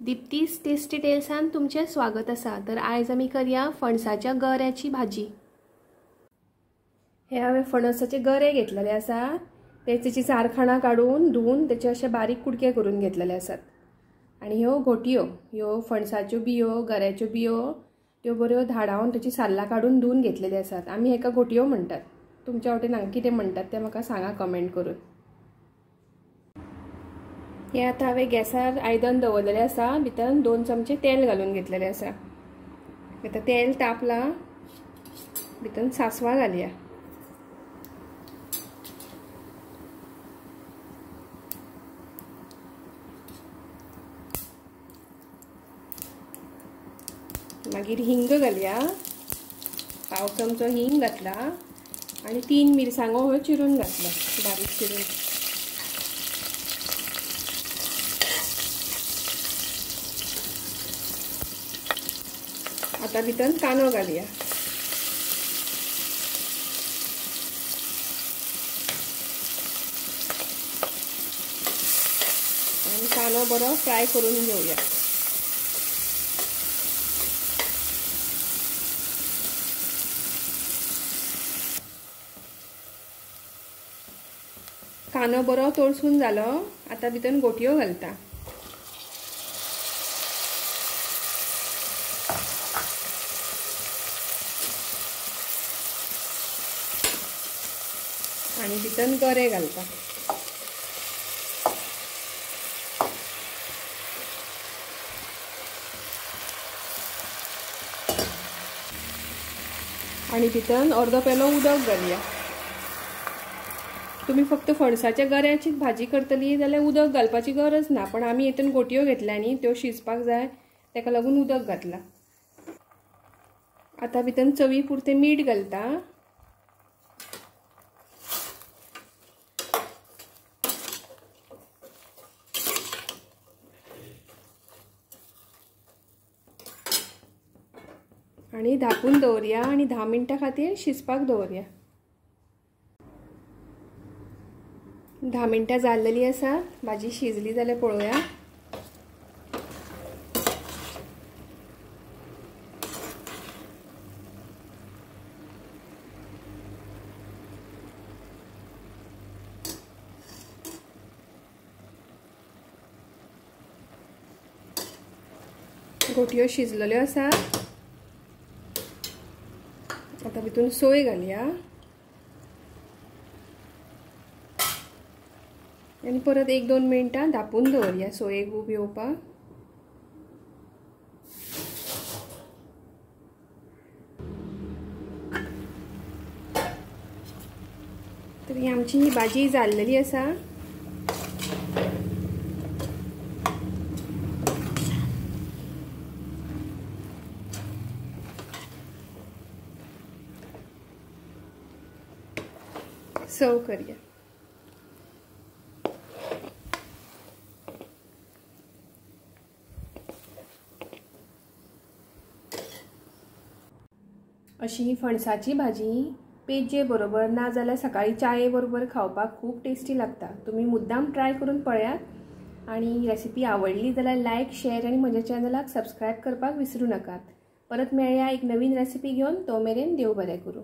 दीप्तीस tasty टेल्सान तुमचें स्वागत आसा। तर आयज आमी करया फणसाच्या गऱ्याची भाजी। हे हांवें फणसाचे गरे घेतलेले आसा, तेची चारखाणां काडून धुवन तेचे अशे बारीक कुडके करून घेतलेले आसात। आनी ह्यो घोटयो, ह्यो फणसाच्यो बियो, गऱ्याच्यो बियो, त्यो बऱ्यो धाडावन तेची साल्लां काडून धुवन घेतलेली आसात। आमी हेका घोटयो म्हणटात, तुमच्या वटेन हांगा कितें म्हणटात तें म्हाका सांगा कमेंट करून। हे आतां हांवें गॅसार आयदन दवरलेलें आसा, भितर 2 चमचे तेल घालून घेतलेलें आसा। आतां तेल तापलां, भितर सांसवां घालया। मागीर हिंग घालया, 1/4 चमचो हिंग घातला आनी 3 मिरसांगो ह्यो चिरून घातल्या, बारीक चिरून। आता भितर कांदो घालया। आनी कांदो बरो फ्राय करून घेवया। कांदो बरो तळसून जालो, आता भितर गोटयो घालता। आनी भितर गरे घालता। आनी भितर अर्दो पेलो उदक घालया। तुमी फक्त फणसाच्या गऱ्याचीच भाजी करतली जाल्यार उदक घालपाची गरज ना, पण आमी हेतून गोटयो घेतल्या न्ही, त्यो शिजपाक जाय, तेका लागून उदक घातला। आतां भितर चवी पुरतें मीठ घालता। आनी धांपून दवरया आनी 10 मिनटां खातीर शिजपाक दवरया। 10 मिनटां जाल्लेली आसा, भाजी शिजली जाल्यार पळोवया। गोटयो शिजलेल्यो आसा, आतां भितून सोय घालया आनी परत 1-2 मिनटां धांपून दवरया सोयेक उब येवपाक। तर ही आमची ही भाजी जाल्लेली आसा। सर्व करया। अशी फणसाची भाजी पेजे बरोबर ना जाल्यार सकाळी चाये बरोबर खावपाक खूब टेस्टी लागता। तुमी मुद्दाम ट्राय करून पळयात आनी रेसिपी आवडली जाल्यार लायक, शेअर आनी म्हज्या चॅनलाक सबस्क्रायब करपाक विसरू नाकात। परत मेळया एक नवीन रेसिपी घेवन, तो मेरेन देव बरें करूं।